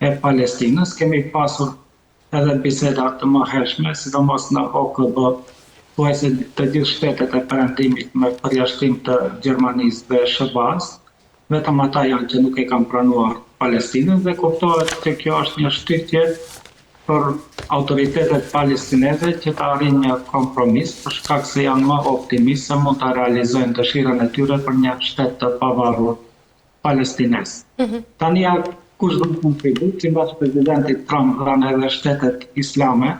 e Palestinës. Kemi pasur edhe biseda të mëhershme, sidomos në OKB, thuajse të gjithë shtetet e Perëndimit me përjashtim të Gjermanisë dhe SHBA-së, vetëm ata janë që nuk e kanë pranuar Palestinën dhe kuptohet që kjo është një shtytje për autoritetet palestineze që të arrijnë një kompromis, për shkak se janë më optimistë se mund ta realizojnë dëshirën e tyre për një shtet të pavarur palestinez. Tani ja kush dha kontribut, simbas presidentit Trump dhanë edhe shtetet islame,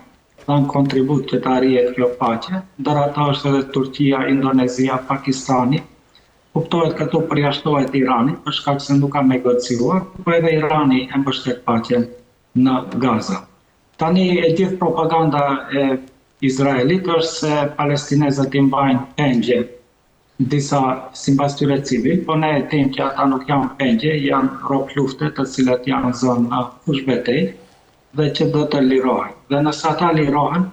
dhanë kontribut që të arrihet kjo paqe, ndër ato është edhe Turqia, Indonezia, Pakistani. Kuptohet këtu përjashtohet Irani, për shkak se nuk ka negociuar, po edhe Irani e mbështet paqen në Gaza. Tani e gjithë propaganda e Izraelit është se palestinezët i mbajnë pengje disa simbas tyre civil, po ne e dimë që ata nuk janë pengje, janë rob lufte të cilët janë zënë në fushëbetejë dhe që do të lirohen. Dhe nëse ata lirohen,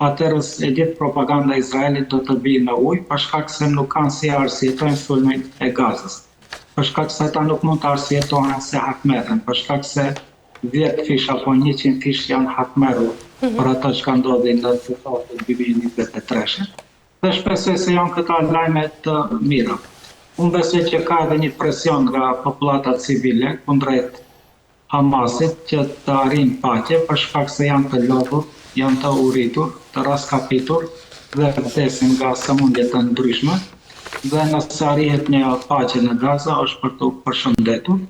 atëherë e gjithë propaganda e Izraelit do të bijë në ujë, për shkak se nuk kanë si arsyetojnë sulmin e Gazës. Për shkak se ata nuk mund të arsyetohen se hakmerren, për shkak se 10 fish apo 100 fish janë hakmerrur për ato çka ndodhi në tetor të 2023-shit. Dhe shpresoj se janë këta lajme të mira. Unë besoj që ka edhe një presion nga popullata civile kundrejt Hamasit që të arrijnë paqe për shkak se janë të lodhur, janë të uritur, të raskapitur dhe vdesin nga sëmundje të ndryshme dhe nëse arrihet një paqe në Gaza është për t'u përshëndetur,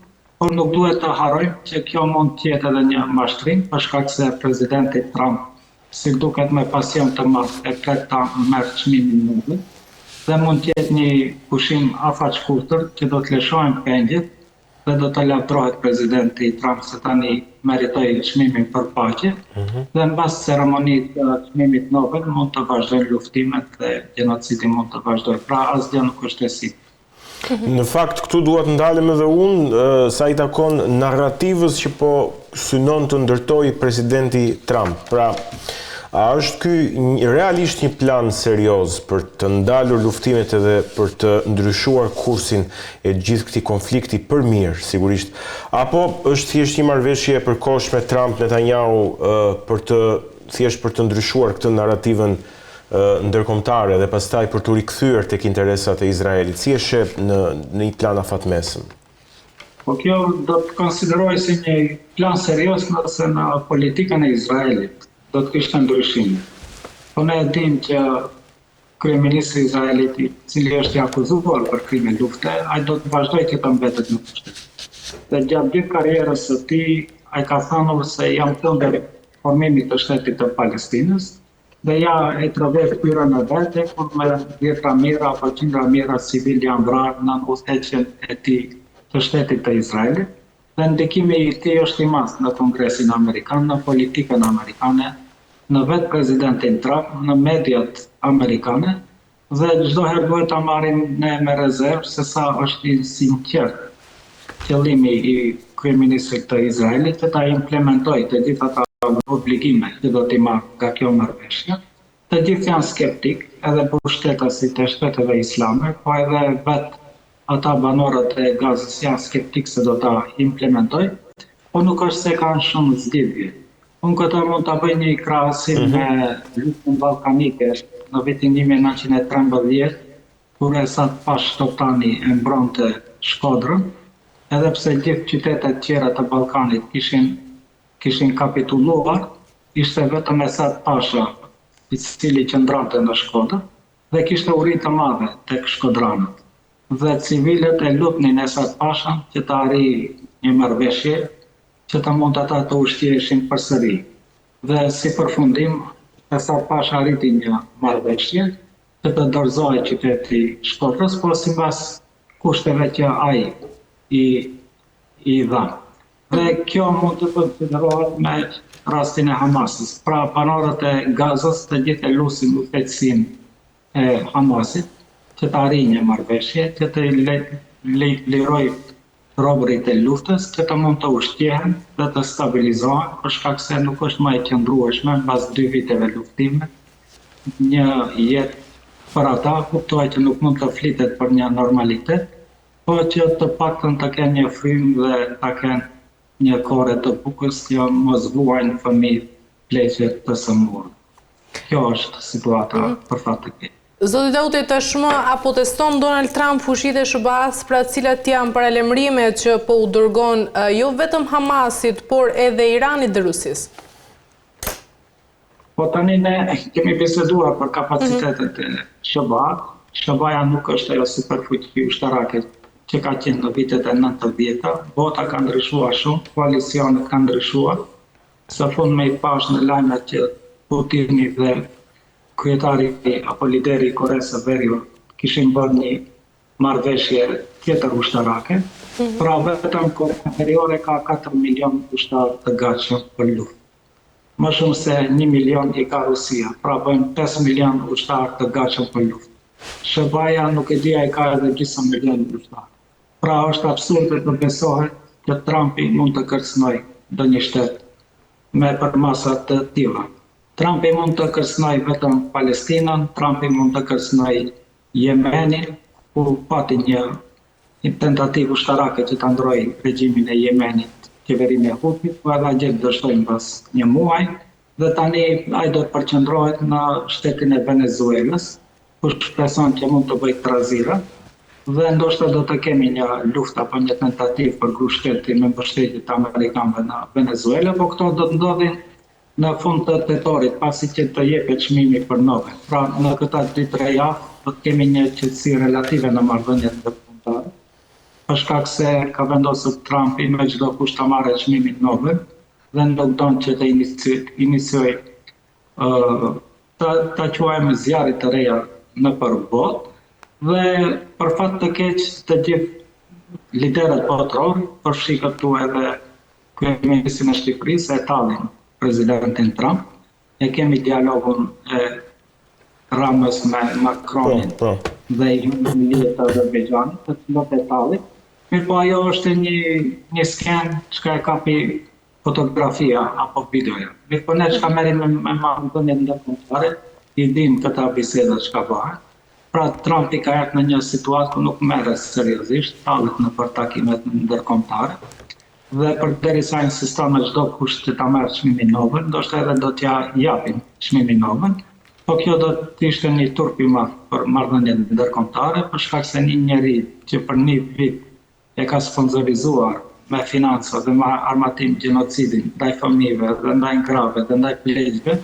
por nuk duhet të harrojmë që kjo mund të jetë edhe një mashtrim për shkak se presidenti Trump si duket me pasion të madh e pret ta merr çmimin Nobel dhe mund të jetë një pushim afatshkurtër që do të lëshohen pengjet dhe do të lavdrohet presidenti Trump se tani meritoi çmimin për paqe dhe mbas ceremonisë të çmimit Nobel mund të vazhdojnë luftimet dhe gjenocidi mund të vazhdojë. Pra asgjë nuk është e sigurt. Në fakt, këtu dua të ndalem edhe unë, sa i takon narrativës që po synon të ndërtojë presidenti Trump. Pra, a është ky realisht një plan serioz për të ndalur luftimet edhe për të ndryshuar kursin e gjithë këtij konflikti për mirë, sigurisht, apo është thjesht një marrëveshje e përkohshme Trump-Netanyahu për të thjesht për të ndryshuar këtë narrativën ndërkombëtare dhe pastaj për t'u rikthyer tek interesat e Izraelit. Si e sheh në në një plan afatmesëm? Po kjo do të konsiderohej si një plan serioz nëse në politikën e Izraelit do të kishte ndryshime. Po ne e dimë që kryeministri i Izraelit, i cili është i akuzuar për krime lufte, ai do të vazhdojë që të mbetet në pushtet. Dhe gjatë gjithë karrierës së tij, ai ka thënë se jam kundër formimit të shtetit të Palestinës, Dhe ja e tregoi fytyrën e vet kur me dhjetra mijëra apo qindra mijëra civilë janë vrarë nën udhëheqjen e tij të shtetit të Izraelit dhe ndikimi i tij është i madh në Kongresin Amerikan, në politikën amerikane, në vetë presidentin Trump, në mediat amerikane Dhe çdo herë duhet ta marrim ne me rezervë se sa është i sinqertë qëllimi i kryeministrit të Izraelit që ta implementojë të gjitha ata obligime që do t'i marrë nga kjo marrëveshje. Të gjithë janë skeptikë, edhe pushtetasit e shteteve islame, po edhe vetë ata banorët e Gazës janë skeptikë se do ta implementojë, po nuk është se kanë shumë zgjidhje. Unë këtë mund ta bëj një krahasim me luftën ballkanike në vitin 1913, kur Esat Pashë Toptani e mbronte Shkodrën, edhe pse gjithë qytetet tjera të Ballkanit kishin kishin kapitulluar, ishte vetëm Esat Pasha i cili qëndronte në Shkodër dhe kishte uri të madhe tek shkodranët. Dhe civilët e lutnin Esat Pashën që të arrijë një marrëveshje që të mund ata të ushqeheshin përsëri. Dhe si përfundim, Esat Pasha arriti një marrëveshje që të dorëzohej qyteti i Shkodrës, por simbas kushteve që ai i i dha. Dhe kjo mund të konsiderohet me rastin e Hamasit. Pra banorët e Gazës të gjithë e lusin udhëheqësinë e Hamasit që të arrijë një marrëveshje, që të lirojë robërit e luftës që të mund të ushqehen dhe të stabilizohen për shkak se nuk është më e qëndrueshme mbas dy viteve luftime një jetë për ata, kuptohet që nuk mund të flitet për një normalitet, po që të paktën të kenë një frymë dhe ta kenë një kore të bukës që mos vuajnë fëmijët, pleqët të sëmurë. Kjo është situata mhm. për fat të keq. Zoti Dauti, tashmë a po teston Donald Trump fuqitë e SHBA-së, pra cilat janë paralajmërimet që po u dërgon jo vetëm Hamasit, por edhe Iranit dhe Rusisë? Po tani ne kemi biseduar për kapacitetet e SHBA. SHBA-ja nuk është ajo superfuqi ushtarake që ka qenë në vitet e 90-ta. Bota ka ndryshuar shumë, koalicionet kanë ndryshuar. Së fundmi pashë në lajmet që Putini dhe kryetari apo lideri i Koresë së Veriut kishin bërë një marrëveshje tjetër ushtarake. Mhm. Pra vetëm Korea Veriore ka 4 milion ushtarë të gatshëm për luftë. Më shumë se 1 milion i ka Rusia, pra bëjnë 5 milion ushtarë të gatshëm për luftë. SHBA-ja nuk e di a i ka edhe gjysmë milion ushtarë. Pra është absurde të besohet që Trumpi mund të kërcënojë ndonjë shtet me përmasa të tilla. Trumpi mund të kërcënojë vetëm Palestinën, Trumpi mund të kërcënojë Jemenin, ku pati një një tentativë ushtarake që ta ndrojë regjimin e Jemenit, qeverinë e Huthit, po edhe atje dështoi mbas një muaj dhe tani ai do të përqendrohet në shtetin e Venezuelës, ku shpreson që mund të bëjë trazira dhe ndoshta do të kemi një luftë apo një tentativë për grusht shteti me mbështetje të amerikanëve në Venezuela, po këto do të ndodhin në fund të tetorit, pasi që të jepet çmimi për Nobel. Pra, në këta 2-3 javë do të kemi një qetësi relative në marrëdhëniet ndërkombëtare, për shkak se ka vendosur Trumpi me çdo kusht ta marrë çmimin Nobel dhe nuk don që të iniciojë ta ta quajmë zjarre të reja nëpër botë dhe për fat të keq të gjithë liderët botërorë, përfshi këtu edhe kryeministrin e Shqipërisë e tallin presidentin Trump. E kemi dialogun e Ramës me Macronin po, po. dhe Ilham Aliyev të Azerbajxhanit, të cilët e tallin. Mirëpo ajo është një një skenë çka e kapi fotografia apo videoja. Mirëpo ne çka merremi me marrëdhëniet ndërkombëtare, i dimë këta biseda çka bëhen. Pra Trumpi ka ardhur në një situatë ku nuk merret seriozisht, tallet nëpër takimet ndërkombëtare dhe përderisa insiston me çdo kusht që ta marrë çmimin Nobel, ndoshta edhe do t'ia japin çmimin Nobel, po kjo do të ishte një turp i madh për marrëdhëniet ndërkombëtare, për shkak se një njeri që për një vit e ka sponsorizuar me financa dhe me armatim gjenocidin ndaj fëmijëve dhe ndaj grave dhe ndaj pleqve,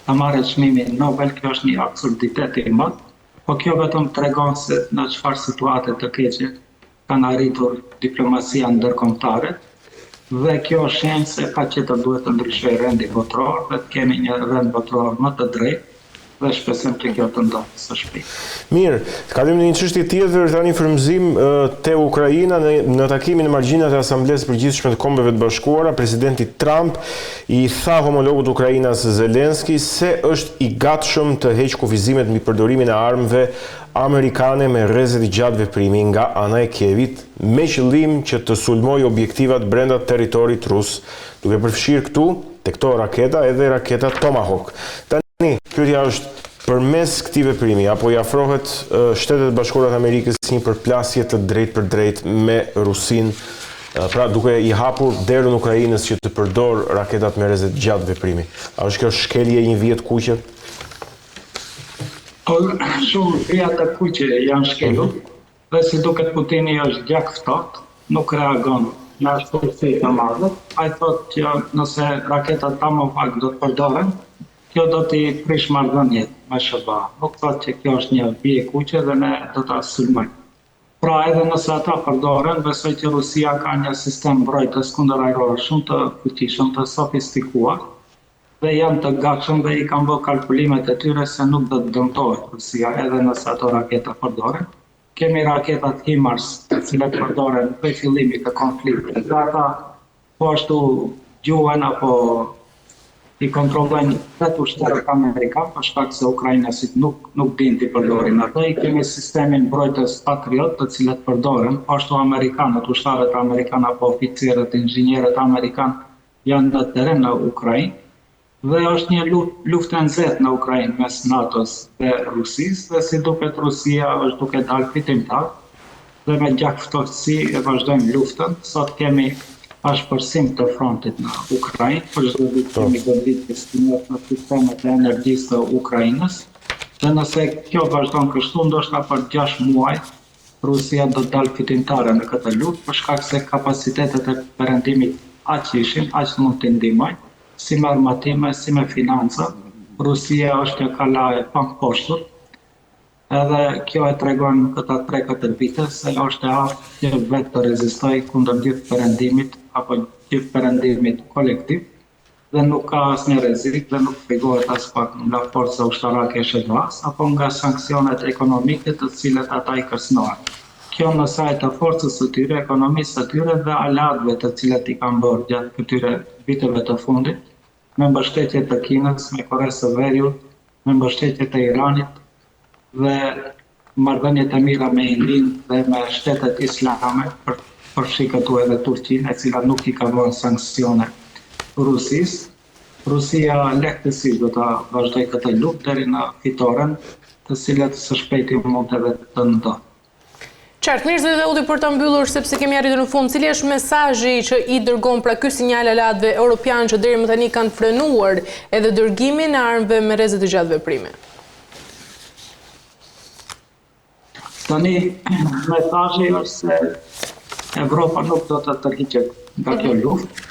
ta marrë çmimin Nobel, kjo është një absurditet i madh, po kjo vetëm tregon se në çfarë situate të keqe kanë arritur diplomacia ndërkombëtare dhe kjo është shenjë se patjetër duhet të ndryshojë rendi botëror dhe të kemi një rend botëror më të drejtë dhe shpresojmë që kjo të ndodhë së shpejti. Mirë, të kalojmë në një çështje tjetër tani frymëzim te Ukraina në, në takimin në margjinat e Asamblesë së Përgjithshme të Kombeve të Bashkuara, presidenti Trump i tha homologut ukrainas Zelensky se është i gatshëm të heqë kufizimet mbi përdorimin e armëve amerikane me rreze të gjatë veprimi nga ana e Kievit me qëllim që të sulmojë objektivat brenda territorit rus, duke përfshirë këtu te këto raketa edhe raketat Tomahawk. Tani, pyetja është, përmes këtij veprimi, a po i afrohet Shtetet e Bashkuara të Amerikës një përplasje të drejtpërdrejtë me Rusinë, pra duke i hapur derën Ukrainës që të përdorë raketat me rreze të gjatë veprimi? A është kjo shkelje e një vije të kuqe? Po, shumë vija të kuqe janë shkelur dhe si duket Putini është gjakftohtë, nuk reagon me ashpërsi të madhe. Ai thotë që nëse raketat Tomahawk do të përdoren, kjo do t'i prish marrëdhëniet me SHBA. Nuk thotë që kjo është një vijë e kuqe dhe ne do ta sulmojmë. Pra edhe nëse ata përdoren, besoj që Rusia ka një sistem mbrojtës kundërajror shumë të fuqishëm, të sofistikuar, dhe janë të gatshëm dhe i kanë bërë kalkulimet e tyre se nuk do të dëmtohet Rusia edhe nëse ato raketa përdoren. Kemi raketat HIMARS, të cilat përdoren prej fillimit të konfliktit dhe ata po ashtu gjuhen apo i kontrollojnë vetë ushtarët amerikanë për shkak se ukrainasit nuk nuk dinë t'i përdorin ato. I kemi sistemin mbrojtës Patriot, të cilët përdoren, po ashtu amerikanët, ushtarët amerikanë apo oficerët, inxhinierët amerikanë janë në terren në Ukrainë dhe është një luftë e nxehtë në Ukrainë mes NATO-s dhe Rusisë dhe si duket Rusia është duke dalë fitimtar dhe me gjakftohtësi e vazhdojmë luftën. Sot kemi. ashpërsim të frontit në Ukrainë, për çdo ditë po. kemi goditje në sistemet e energjisë të Ukrainës, dhe nëse kjo vazhdon kështu, ndoshta për 6 muaj, Rusia do të dalë fitimtare në këtë luftë, për shkak se kapacitetet e perëndimit aq ishin, aq mund të ndihmojnë, si me armatime, si me financa. Rusia është një kala e pamposhtur, Edhe kjo e tregon këta 3-4 vite se është e aftë që vetë të rezistojë kundër gjithë perëndimit apo gjithë perëndimit kolektiv dhe nuk ka asnjë rrezik dhe nuk frigohet aspak nga forca ushtarake e SHBA-s apo nga sanksionet ekonomike të cilat ata i kërcënohen. Kjo në sajë të forcës së tyre, ekonomisë së tyre dhe aleatëve të cilët i kanë bërë gjatë këtyre viteve të fundit, me mbështetje të Kinës, me Koresë së Veriut, me mbështetje të Iranit dhe marrëdhëniet e mira me Indinë dhe me shtetet islame, për përfshi këtu edhe Turqinë, e cila nuk i ka vënë sanksione Rusisë. Rusia lehtësisht do ta vazhdojë këtë luftë deri në fitoren, të cilat së shpejti mund edhe të ndodhë. Qartë, mirë zoti Dauti për ta mbyllur sepse kemi arritur në fund, cili është mesazhi që i dërgon pra ky sinjal aleatëve europianë që deri më tani kanë frenuar edhe dërgimin e armëve me rreze të gjatë veprimi? Tani mesazhi është se Evropa nuk do të tërhiqet nga kjo mhm. luftë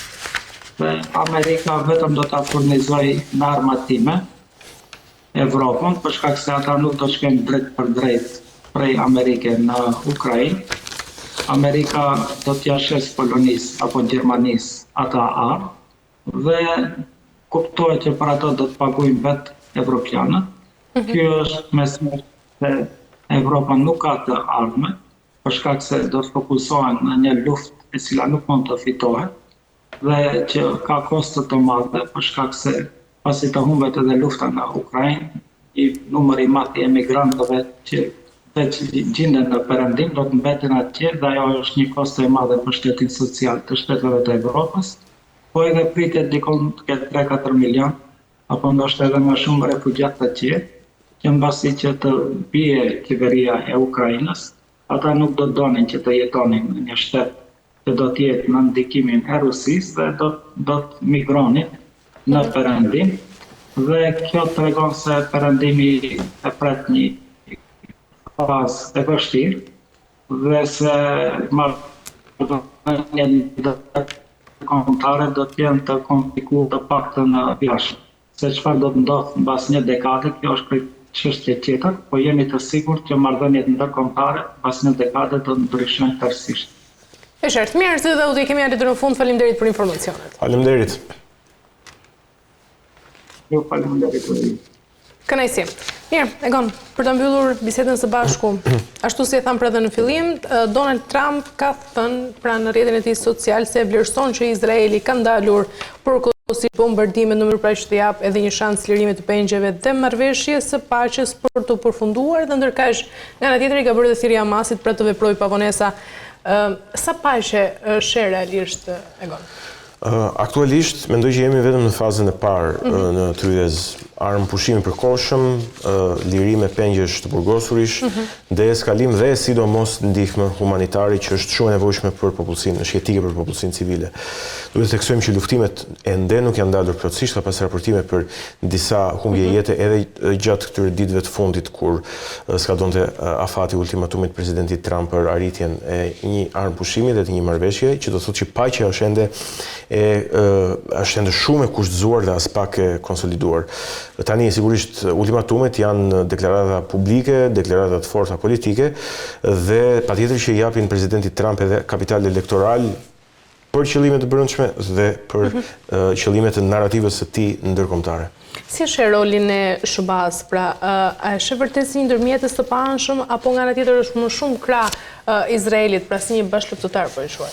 dhe Amerika vetëm do ta furnizojë me armatime Evropën, për shkak se ata nuk do të shkojnë drejtpërdrejt prej Amerike në Ukrainë. Amerika do t'ia shesë Polonisë apo Gjermanisë ata armë dhe kuptohet që për ato do të paguajnë vetë evropianët. Mm -hmm. Ky është mesazh se Evropa nuk ka të ardhme, për shkak se do të fokusohen në një luftë e cila nuk mund të fitohet dhe që ka kosto të madhe për shkak se pasi të humbet edhe lufta në Ukrainë, një numër i madh i emigrantëve që veç gjinden në perëndim do të mbeten atje dhe ajo është një kosto e madhe për shtetin social të shteteve të Evropës, po edhe pritet dikund të ketë 3-4 milion apo ndoshta edhe më shumë refugjatë të tjerë, që mbasi që të bie qeveria e Ukrainës, ata nuk do të donin që të jetonin në një shtet që do të jetë nën ndikimin e Rusisë dhe do do të migronin në perëndim dhe kjo tregon se perëndimi e pret një fazë e vështirë dhe se marrëdhëniet ndërkombëtare do të jenë të komplikuara të paktën në vitin. Se çfarë do të ndodhë mbas një dekade, kjo është krejt çështje tjetër, po jemi të sigurt që marrëdhëniet ndërkombëtare mbas një dekade do të ndryshojnë tërësisht. E qartë. Mirë, zoti Dauti, kemi arritur në fund. Faleminderit për informacionet. Faleminderit. Ju faleminderit edhe ju. Kënaqësi. Mirë, Egon, për ta mbyllur bisedën së bashku, ashtu si e thamë pra edhe në fillim, Donald Trump ka thënë pra në rrjetin e tij social se e vlerëson që Izraeli ka ndalur përkohësisht bombardimet në mënyrë pra që të japë edhe një shans lirimit të pengjeve dhe marrëveshjes së paqes për t'u përfunduar dhe ndërkaq nga ana tjetër i ka bërë dhe thirrje Hamasit pra të veprojë pa vonesa. Sa paqe sheh realisht Egon? Aktualisht, mendoj që jemi vetëm në fazën e parë mhm. në tryezë. Armëpushim i përkohshëm, lirime pengjesh të burgosurish, mhm. deeskalim dhe sidomos ndihmë humanitare që është shumë e nevojshme për popullsinë, është jetike për popullsinë civile. Duhet të theksojmë që luftimet ende nuk janë ndalur plotësisht, ka pas raportime për disa humbje mhm. jete edhe gjatë këtyre ditëve të fundit kur skadonte afati i ultimatumit të presidentit Trump për arritjen e një armëpushimi dhe të një marrëveshjeje, që do të thotë që paqja është ende e është ende shumë e kushtëzuar dhe aspak e konsoliduar. Tani sigurisht ultimatumet janë deklarata publike, deklarata të forta politike dhe patjetër që i japin presidentit Trump edhe kapital elektoral për qëllime të brendshme dhe për mhm. qëllime të narrativës së tij ndërkombëtare. Si e sheh rolin e SHBA-së, pra, a e sheh vërtet si një ndërmjetës të paanshëm, apo nga ana tjetër është më shumë krah Izraelit, pra si një bashkëluftëtar, po e quaj?